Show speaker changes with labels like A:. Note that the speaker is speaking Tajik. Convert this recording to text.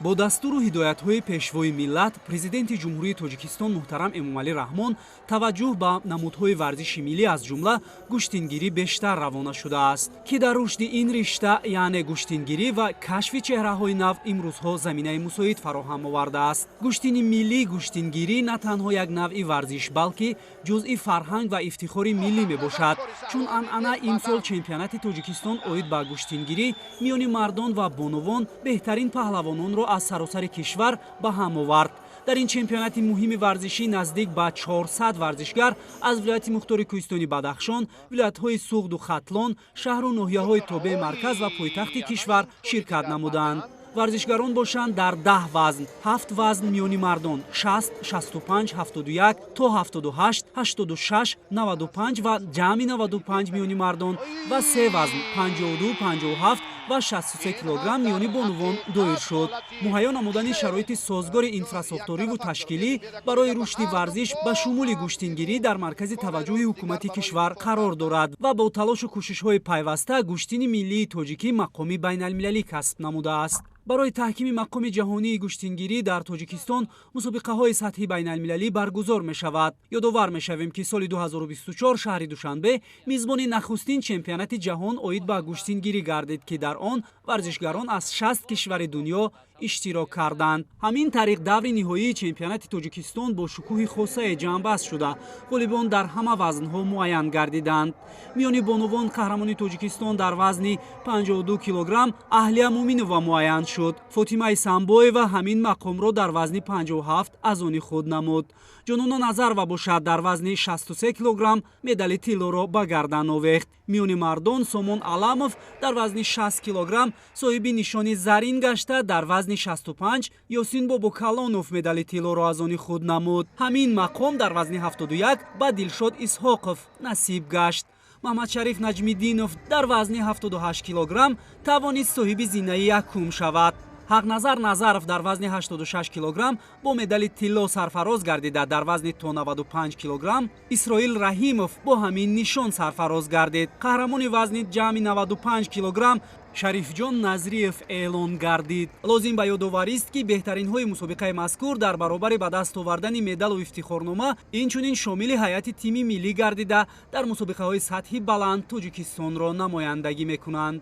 A: Бо дастуру ҳидоятҳои Пешвои миллат, Президенти Ҷумҳурии Тоҷикистон муҳтарам Эмомалӣ Раҳмон, таваҷҷӯҳ ба намудҳои варзиши миллӣ, аз ҷумла гӯштингирӣ, бештар равона шудааст, ки дар рушди ин ришта, яъне гӯштингирӣ, ва кашфи чеҳраҳои нав имрӯзҳо заминаи мусоид фароҳам овардааст. Гӯштини миллӣ, гӯштингирӣ на танҳо як навъи варзиш, балки ҷузъи фарҳанг ва ифтихори миллӣ мебошад. Чун анъана, имсол чемпионати Тоҷикистон оид ба гӯштингирӣ миёни мардон ва бонувон беҳтарин паҳлавононро аз саросари кишвар ба ҳам овард. Дар ин чемпионати муҳими варзишӣ наздик ба 400 варзишгар аз Вилояти Мухтори Кӯҳистони Бадахшон, вилоятҳои Суғду Хатлон, шаҳру ноҳияҳои тобеи марказ ва пойтахти кишвар ширкат намуданд. Варзишгарон бошанд, дар 10 вазн, ҳафт вазн миёни мардон: 60, 65, 71 то 78, 86, 95 ва ҷамъи 95 миёни мардон ва се вазн: 52, 57 ва 63 килограмм миёни бонувон доир шуд. Муҳайё намудани шароити созгори инфрасохториву ташкилӣ барои рушди варзиш, ба шумули гӯштингирӣ, дар маркази таваҷҷӯҳи ҳукумати кишвар қарор дорад ва бо талошу кӯшишҳои пайваста гӯштини миллии тоҷикӣ мақоми байналмилалӣ касб намудааст. Барои таҳкими мақоми ҷаҳонии гӯштингирӣ дар Тоҷикистон мусобиқаҳои сатҳи байналмилалӣ баргузор мешавад. Ёдовар мешавем, ки соли 2024 шаҳри Душанбе мизбони нахустин чемпионати ҷаҳон оид ба гӯштингирӣ гардид, ки дар он варзишгарон аз 60 кишвари дунё иштирок карданд. Ҳамин тариқ, даври ниҳоии чемпионати Тоҷикистон бо шукӯҳи хосае ҷамъбаст шуда, ғолибон дар ҳама вазнҳо муайян гардиданд. Миёни бонувон қаҳрамони Тоҷикистон дар вазни 52 килограмм Аҳлия Муминова муайян шуд. Фотимаи Самбоева ҳамин мақомро дар вазни 57 аз они худ намуд. Ҷонона Назарова бошад, дар вазни 63 килограмм медали тиллоро ба гардан овехт. Миёни мардон Сомон Аламов дар вазни 60 килограмм соҳиби нишони зарин гашта, дар вазни 65 Ёсин Бобокалонов медали тиллоро аз они худ намуд. Ҳамин мақом дар вазни 71 ба Дилшод Исҳоқов насиб гашт. Маҳмадшариф Наҷмиддинов дар вазни 78 килограмм тавонист соҳиби зинаи якум шавад. Ҳақназар Назаров дар вазни 86 килограмм бо медали тилло сарфароз гардида, дар вазни то 95 килограмм Исроил Раҳимов бо ҳамин нишон сарфароз гардид. Қаҳрамони вазни ҷамъи 95 килограмм Шарифҷон Назриев эълон гардид. Лозим ба ёдоварист, ки беҳтаринҳои мусобиқаи мазкур дар баробари ба даст овардани медалу ифтихорнома, инчунин шомили ҳайати тими миллӣ гардида, дар мусобиқаҳои сатҳи баланд Тоҷикистонро намояндагӣ мекунанд.